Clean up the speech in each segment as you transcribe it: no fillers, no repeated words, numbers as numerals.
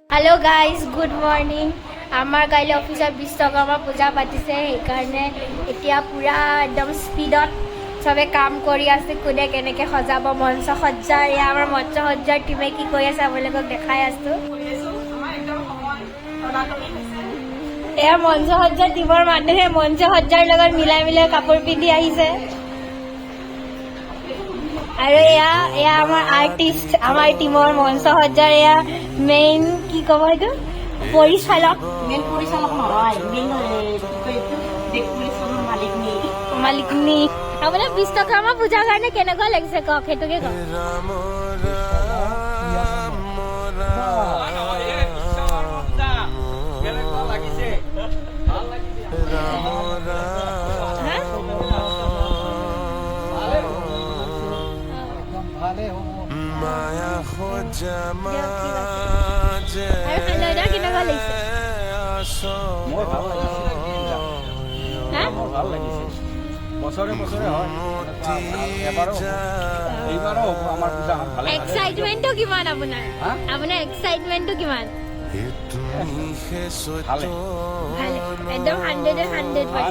Hello' guys, good morning. আমাৰ কাইলৈ অফিচত বিশ্বকৰ্মা পূজা পাতিছে। সেইকাৰণে এতিয়া পূৰা একদম স্পীডত চবে কাম কৰি আছে। কোনে কেনেকৈ সজাব, মঞ্চ সজ্জাৰ, এয়া আমাৰ মঞ্চ সজ্জাৰ টীমে কি কৰি আছে, আপোনালোকক দেখাই আছোঁ। এয়া মঞ্চ সজ্জাৰ টীমৰ মানুহে মঞ্চ সজ্জাৰ লগত মিলাই মিলাই কাপোৰ পিন্ধি আহিছে। আৰু এয়া আমাৰ আৰ্টিষ্ট, আমাৰ টীমৰ মঞ্চ সজ্জাৰ এয়া মেইন, কি ক'ব এইটো, পৰিচালক। মেইন পৰিচালক নহয়, মেইন কি কয় এইটো, ডেকৰেশ্যনৰ মালিকনী। মালিকনী। আপোনাৰ বিশ্বকৰ্মা পূজাৰ কাৰণে কেনেকুৱা লাগিছে কওক, সেইটোকে কওক। ৰাম ৰাম ৰাম। কেনেকুৱা লাগিছে? ভাল লাগিছে। ৰাম ৰাম। হা? ভালে। ভালে হ'ব। মায়া খোজা দিয়ক, ঠিক আছে। মাঝে আৰু হালধা কেনেকুৱা লাগিছে? মোৰ ভাল লাগিছে। হা? মোৰ ভাল লাগিছে। বছৰে বছৰে হয় এনেকুৱা, ভাল। এবাৰো হ'ব, এইবাৰো হ'ব। আমাৰ পূজাখন ভালে ভালে। এক্সাইটমেণ্টটো কিমান আপোনাৰ? হা? আপোনাৰ এক্সাইটমেণ্টটো কিমান? ভালে। ভালে, একদম 100-100। 100ৰ 100।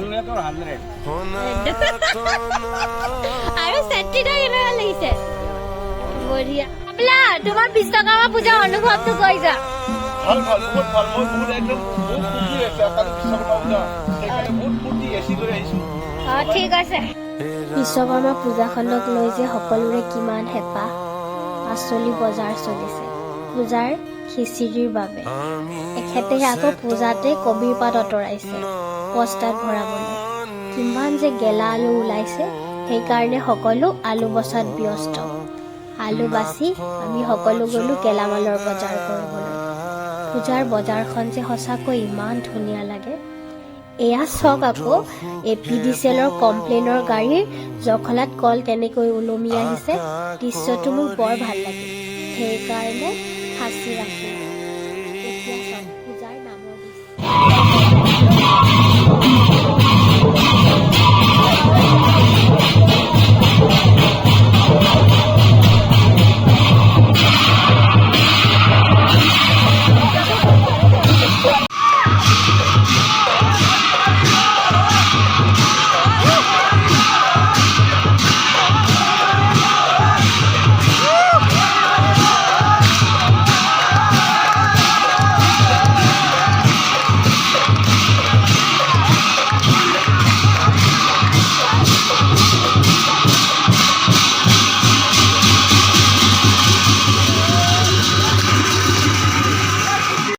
আৰু চেট্ৰিটা কেনেকুৱা লাগিছে? বঢ়িয়া। আবলা, তোমাৰ বিশ্বকৰ্মা পূজাৰ অনুভৱটো কৈ যা। ভাল ভাল, বহুত ভাল। মই বহুত একদম বহুত ফূৰ্তি হৈছে। কালি বিশ্বকৰ্মা পূজা, সেইকাৰণে বহুত ফূৰ্তি, এচি লৈ আহিছোঁ। অ, ঠিক আছে। বিশ্বকৰ্মা পূজাখনক লৈ যে সকলোৰে কিমান হেঁপাহ! পাচলি বজাৰ চলিছে পূজাৰ খিচিৰিৰ বাবে। এখেতে আকৌ পূজাতে কবিৰ পাত আঁতৰাইছে বস্তাত ভৰাবলৈ। কিমান যে গেলা আলু ওলাইছে, সেইকাৰণে সকলো আলু বচাত ব্যস্ত। আলু বাচি আমি সকলো গ'লো গেলামালৰ বজাৰ কৰিবলৈ। পূজাৰ বজাৰখন যে সঁচাকৈ ইমান ধুনীয়া লাগে। এয়া চাওক আকৌ, এপিডিচিএলৰ কমপ্লেইনৰ গাড়ীৰ জখলাত কল কেনেকৈ ওলমি আহিছে। দৃশ্যটো মোৰ বৰ ভাল লাগিল, সেইকাৰণে সাঁচি ৰাখিলোঁ।